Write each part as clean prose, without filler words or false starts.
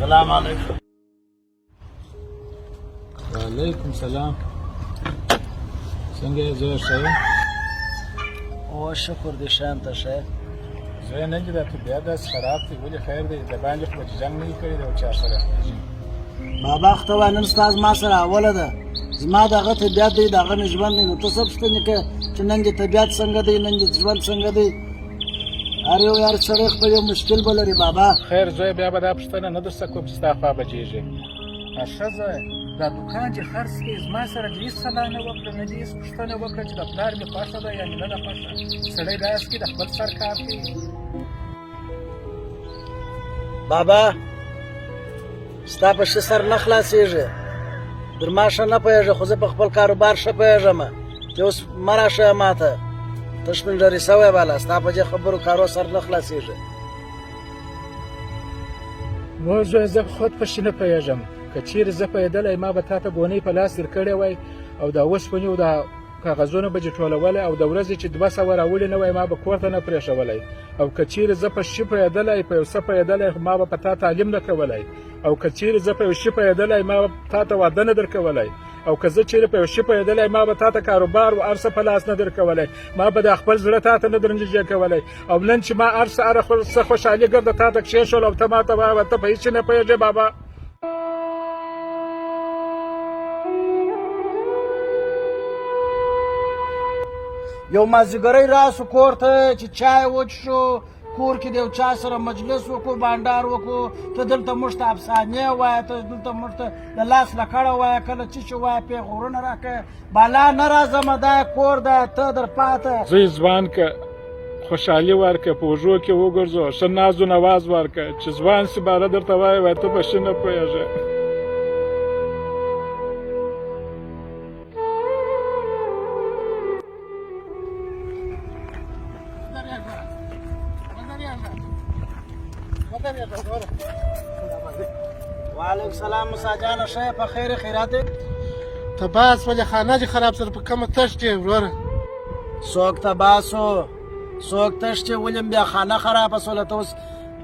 سلام علیکم. وعلیکم سلام. څنګه یې زوی، ښه یې؟ او شکر دې ښه یم، ته ښه یې؟ زوی، نن دې دا طبیعت داسې خراب دی، ولې؟ خیر دی؟ د باندې خو به دې جنګ نه وي کړی د یو چا سره؟ بابا، خو ته وایه، نن ستا زما سره اوله ده. زما د هغه طبیعت دی، د هغه مې ژوند دی، نو ته څه پوښتنې کوې چې نن دې طبیعت څنګه دی، نن دې ژوند څنګه دی؟ هر یو هر سړی خپل یو مشکل به لري بابا. خیر زوی، بیا به دا پوښتنه نه درڅخه کوم چې ستا خوا بجېږي. ښه زوی، دا دوکان چې خرڅ کړې، زما سره دې هېڅ سلا نه وکړه، نه دې هېڅ پوښتنه وکړه چې د پلار مې خوښه ده یا مې نه ده خوښه. سړی داسې کې د خپل سر کار کوي. بابا، ستا په ښه سر نه خلاصېږي، در ما ښه نه پوهېږې، خو زه په خپل کاروبار ښه پوهېږم. ته اوس مه راښیه ما ته، ته شپنډري سوی بالا، ستا په دې خبرو کارو سر نه خلاصېږي. مور زوی، زه خود په شي نه پوهېږم. که چیرې زه پوهېدلی، ما به تا ته ګونۍ په لاس درکړې وای او دا اوسپنې او دا کاغذونه به دې ټولولی او د ورځې چې 200 راوړي نه وای، ما به کور ته نه پرېښولی. او که چیرې زه په شي پوهېدلی، په یو څه پوهېدلی، خو ما به په تا تعلیم نه کولی. او که چیرې زه په یو شي پوهېدلی، ما به تا ته واده نه درکولی. او که زه چیرې په یو شي پوهېدلی، ما به تا ته کاروبار و هر څه په لاس نه درکولی، ما به د خپل زړه تا ته نه درنږدې کولی. او نن چې ما هر څه هره څه خوشحالي ګرده تا ته کښېښول او ته ما ته وایې، ته په هېڅ شي نه پوهېږې بابا. یو مازیګری راسو کور ته چې چای وڅښو، کور کې د یو چا سره مجلس وکړو، بانډار وکړو، ته دلته موږ ته افسانې وایه، ته دلته موږ ته د لاس لکړه وایه، کله چې شي وایه، پیغورونه راکوې. بالا نه راځمه، دا کور ده، ته در پاته. زوی ځوان که، خوشحالي ورکه، په اوږو کې وګرځو، ښه ناز و نواز ورکه، چې ځوان سي باره درته وایي، وایي ته په ښه نه پوهېږې. وعلیکم سلام موسی جانه، ښه یې؟ په خیر خیرات؟ تباه سولې، خانه دې خراب سره، په کومه تښتې وروره؟ څوک تباه سو، څوک تښتې؟ ولې بیا خانه خرابه سوله؟ ته اوس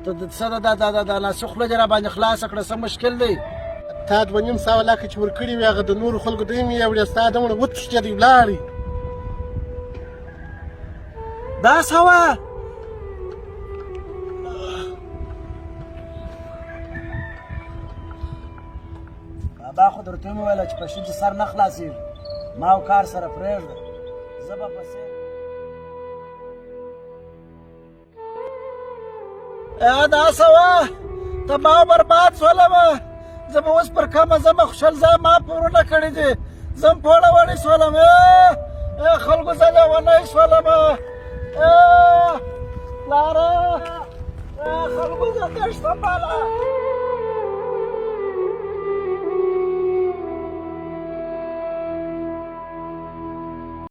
ته د څه د د د ناسي خوله دې راباندې خلاصه کړه، څه مشکل دی؟ تا 250 لکه چې ورکړي وې، هغه د نورو خلکو دی مې یوړې، ستا دومره وتښتېدی ولاړی. دا څه وه؟ بابا، خو درته مې ویله چې په شي سر نه خلاصېږي، ما او کار سره پرېږده، زه به پسې دا څه وه؟ تباه برباد سولم. زه به اوس پر کومه ځمه؟ خوشحال ځای ما پورونه کړي دي، زه هم پوړه وړې سولم. خلکو، زه لېونی سولم. پلاره، خلکو، زه تښتم بالا.